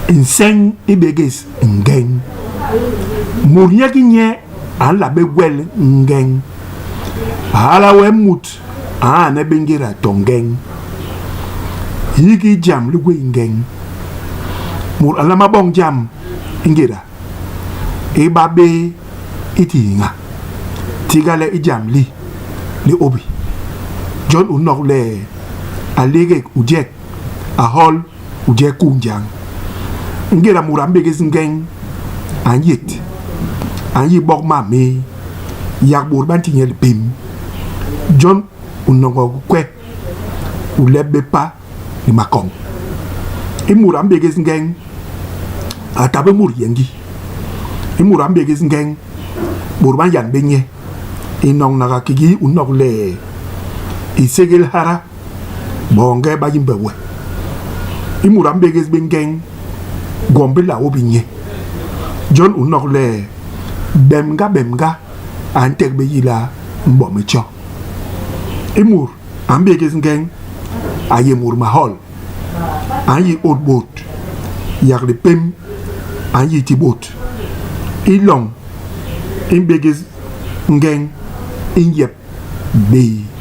Nseñ i bégés ngeñ. Mut nye ki nye a nla bé gwel ngeñ. Hala wee mut a ane bé ngéda to ngeñ. Hiki jam li gwé ngeñ. Mut a nlama boñ jam i ngéda i ba bé i tiñha, tiga le i jam li, li ôbi. Jon u nok le a ligek u jek, a hol u je kuu njañ. Ingéda mut a mbégés ngeñ, a nyét, a nyi bok mam méé, yak bôt ba nti nye lipém. Jon u nogok kwe, u lep bé pa ni makoñ. I mut a mbégés ngeñ, a ta bé mut yengi. I mut a mbégés ngeñ, bôt ba nyan bé nye. Inoñnaga kiki u nok le i ségél hada, boñge ba yimbe we. I mut a mbégés bé ngeñ, gwom bi nla ôbi nye. Jon u nok le, bemga bemga a ntek bé yila mbom i tjo. I mut a mbégés ngeñ a yé mut mahol, a nyi ôt bôt, yak lipém a nyi ti bôt. I loñ i mbégés ngeñ i nyep bé.